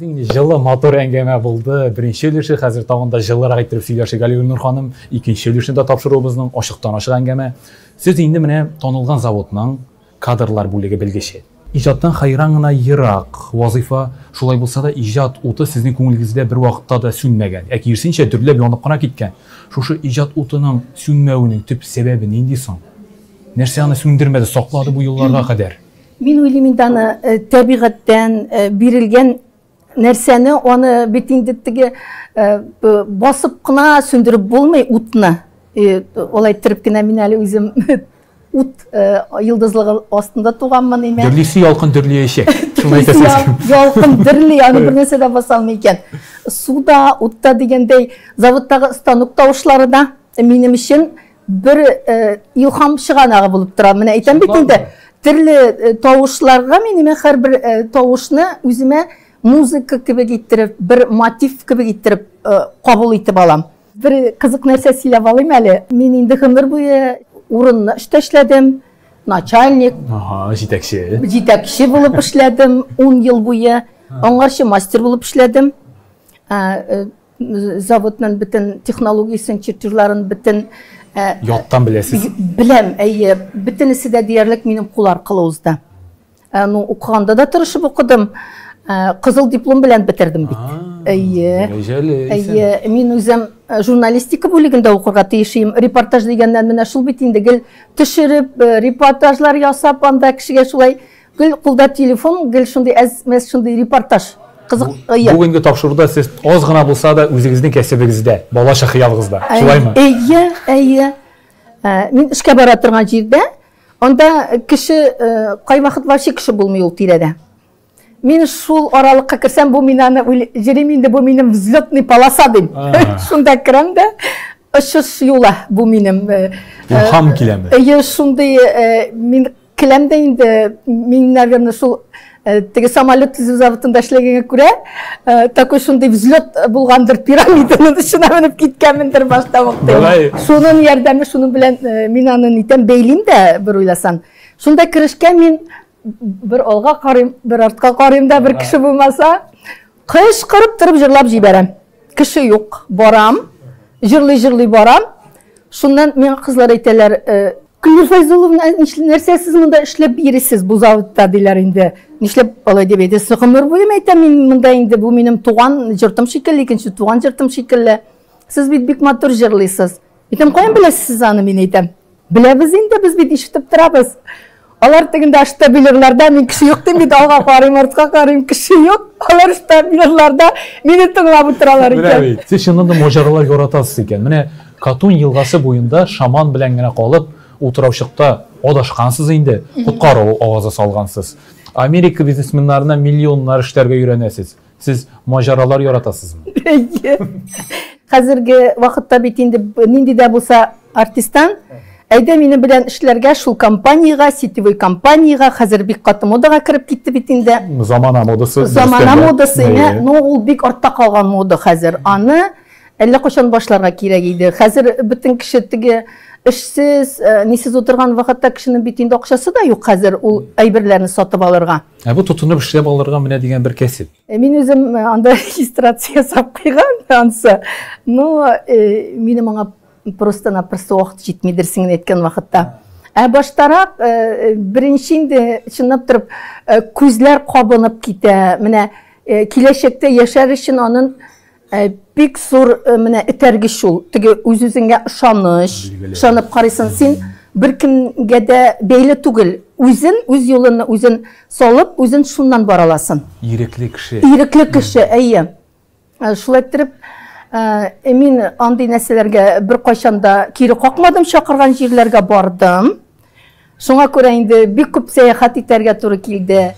Безнең инде җылы, матур әңгәмә булды. Беренче өлеше, хәзер тагын да җылырак иттереп сөйләшик әле Гөлнур ханым. Икенче өлешне дә тапшыруыбызның ачыктан-ачык әңгәмә. Сез инде менә танылган заводның кадрлар бүлеге белгече. Иҗаттан хәйран гына ерак вазыйфа, шулай булса да иҗат уты сезнең күңелегездә бервакытта да сүнмәгән, ә киресенчә, дөрләп янып кына киткән. Шушы иҗат утының сүнмәвенең төп сәбәбе нинди соң? Нәрсә аны сүндермәде, саклады бу елларга кадәр? Мин уйлыйм инде аны э, табигатьтән э, бирелгән нәрсәне, аны бит инде теге э, басып кына сүндереп булмый утны. Алай иттереп кенә мин әле үзем ут йолдызлыгы астында туганмын име. Дөрлисе ялкын дөрлиячәк. Шуны әйтәсез. Ялкын дөрли, аны бер нәрсә дә баса алмый икән. Суда, утта дигәндәй, заводтагы станок тавышлары да минем өчен бер илһам чыганагы булып тора. Менә әйтәм бит инде, төрле тавышларга мин имә һәрбер тавышны үземә музыка кебек иттереп, бер мотив кебек иттереп кабул итеп алам. Бер кызык нәрсә сөйләп алыйм әле. Мин инде гомер буе урынны эштә эшләдем, начальник. Ага, җитәкче. Җитәкче булып эшләдем 10 ел буе. Аңарчы мастер булып эшләдем. Заводның бөтен технологиясен, чертежларын бөтен яттан беләсез. Беләм, әйе. Бөтенесе дә диярлек минем кул аркылы узды. Ну, укыганда да тырышып укыдым. Кызыл диплом белән бетердем бит. Әйе. Әйе, мин үзем журналистика бүлегендә укырга тиеш идем. Репортаж дигәннән менә шул бит инде гел төшереп, репортажлар ясап, анда кешегә шулай гел кулда телефон, гел шундый әз-мәз шундый репортаж. Кызык. Бүгенге тапшыруда сез аз гына булса да үзегезнең кәсебегездә, балача хыялыгызда. Шулаймы? Әйе, әйе. Мин эшкә бара торган җирдә, анда кеше кайвакыт вообще кеше булмый ул тирәдә. Мин шул аралыкка керсәм, бу мин аны җөрим инде, бу минем взлетный полоса дим. Шунда керәм дә, очыш юлы бу минем. Илһам киләме? Әйе, шундый мин келәм дә инде, мин, наверное, шул теге самолет төзү заводында эшләгәнгә күрә, такой шундый взлет булгандыр, пирамиданың очына менеп киткәнмендер башта ук. Шуның ярдәме, шуның белән мин аны нитәм, бәйлим дә, бер уйласаң. Шунда керешкә мин бер алга карыйм, бер артка карыйм да, бер кеше булмаса, кычкырып торып җырлап җибәрәм. Кеше юк, барам, җырлый-җырлый барам. Шуннан миңа кызлар әйтәләр, Гөлнур Фәйзулловна, нәрсә сез монда эшләп йөрисез бу заводта, диләр инде. Нишләп алай дип әйтәсез? Гомер буе әйтәм мин монда инде, бу минем туган йортым шикелле, икенче туган йортым шикелле. Сез бит бик матур җырлыйсыз. Әйтәм, каян беләсез сез аны, мин әйтәм. Беләбез инде, без бит ишетеп торабыз. Алар тегендә штабелерларда, мин кеше юк дим бит, алга карыйм, артка карыйм, кеше юк. Алар штабелерларда мине тыңлап утыралар икән. Сез чыннан да маҗаралар яратасыз икән. Менә Катунь елгасы буенда шаман белән генә калып, утраучыкта адашкансыз инде, коткару авазы салгансыз. Америка бизнесменнарына миллионнар эшләргә өйрәнәсез. Сез маҗаралар яратасызмы? Әйе. Хәзерге вакытта бит инде нинди дә булса артисттан әйдә минем белән эшләргә шул компаниягә, сетевой компаниягә, хәзер бик каты модага кереп китте бит инде. Замана модасы. Замана модасы, но ул бик артта калган мода хәзер. Аны әллә кайчан башларга кирәк иде. Хәзер бөтен кеше теге эшсез, нисез утырган вакытта кешенең бит инде акчасы да юк хәзер ул әйберләрне сатып алырга. Ә бу тотынып эшләп алырга менә дигән бер кәсеп. Мин үзем анда регистрация ясап куйган ансы. Но минем аңа просто-напросто вакыт җитмидер синең әйткән вакытта. Ә баштарак беренче инде чынлап торып күзләр кабынып китә. Менә киләчәктә яшәр өчен аның бик зур менә этәргеч ул. Теге үз-үзеңә ышаныч, ышанып карыйсың, син беркемгә дә бәйле түгел. Үзен, үз юлыңны үзен салып, үзен шуннан бара аласың. Ирекле кеше. Ирекле кеше, әйе. Шулай иттереп, мин андый нәрсәләргә беркайчан да кире какмадым, чакырган җирләргә бардым. Шуңа күрә инде бик күп сәяхәт итәргә туры килде.